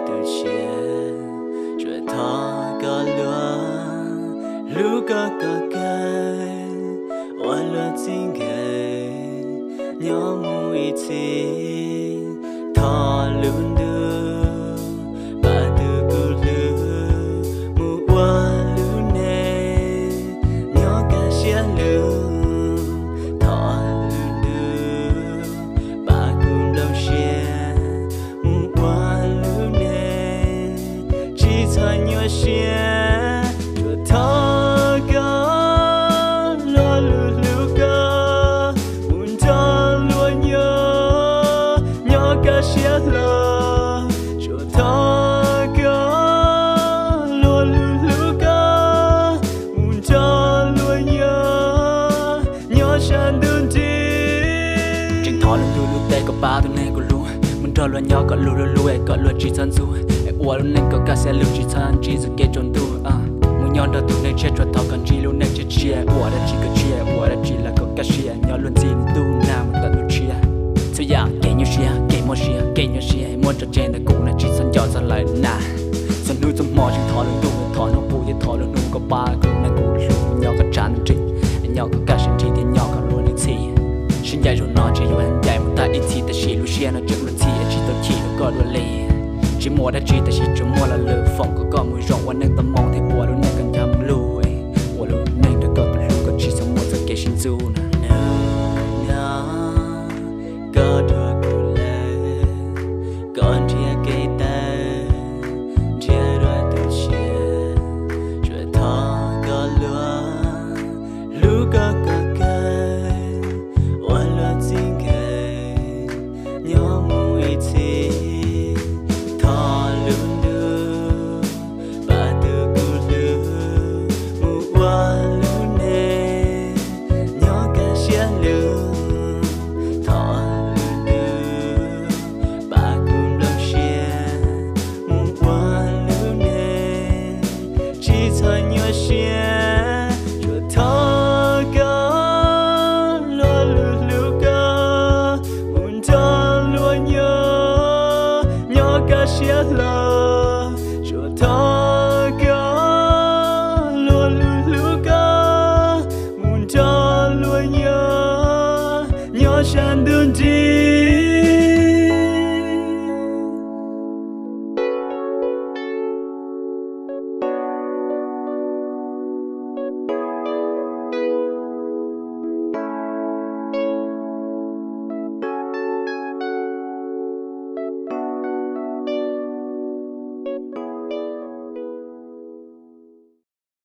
tu siab, tsuas thov koj luag hlub koj kom kawg, ua luag txij nkawm nyob mus ib txhis. Thov lub ntuj pab tus kuv hlub mus ua lub neej nyob kaj siab lug. Thov lub ntuj pab kuv nplooj siab mus ua lub neej tsis txhob nyuaj siab. Tsuas thov koj luag lub hlub koj mus nrog luag nyob nyob kaj siab lug. Tsuas thov koj luag lub hlub koj mus nrog luag nyob nyob sab ntuj nrig. Tseem thov lub ntuj lub teb kom pab tus neeg kuv hlub mus nrog luag nyob kom luag lub lub es kom luag tsis txhob ntxub es ua lub neej kom kaj siab lug tsis txhob ntsib txoj kev tsaus ntuj. Mus nyob nrog tus neeg tshiab tsuas thov kom ntsib lub neej tshiab tshiab, ua dab tsi kom tshiab ua dab tsi los kom kaj siab nyob luag ntxhi ntuj nag mus tawm ntuj tshiab. Txhua yam kev nyuaj siab kev mob siab kev nyuaj siab muab tso tseg ntawm kuv na tsis txhob nco txog lawm na. Txhua hnub txhua hmo tseem thov lub ntuj thov hnub qub thiab thov lub hnub kom pab kuv neeg kuv hlub nyob kom tshav ntuj nrig, nyob kom kaj siab nrig thiab nyob kom luag lub ntxhi. Sib ncaim zaum no tsis yog ncaim mus tag ib txhis tab sis lub siab no tseem luag ntxhi es tsis tau chim rau koj dua li. Tsis muaj dab tsi tab sis tsuas muaj lo lus foom kom koj mus zoo ua neej tau moo thiab ua lub neej kom nco mus lug, ua lub neej rau koj tus hlub kom tsis txhob muaj txoj kev sib ntxub na. Hnub no koj dhuav kuv lawm, koj nrhiav kev tawm, nrhiav dua tu siab, tsuas thov koj luag hlub koj kom kawg, ua luag txij nkawm nyob mus ib txhis. Thov lub ntuj pab tus kuv hlub mus ua lub neej nyob kaj siab lug. Thov lub ntuj pab kuv nplooj siab mus ua lub neej tsis txhob nyuaj siab. Tsuas thov koj luag lub hlub koj mus nrog luag nyob nyob kaj siab lug. Tsuas thov koj luag lub hlub koj mus nrog luag nyob nyob sab ntuj nrig.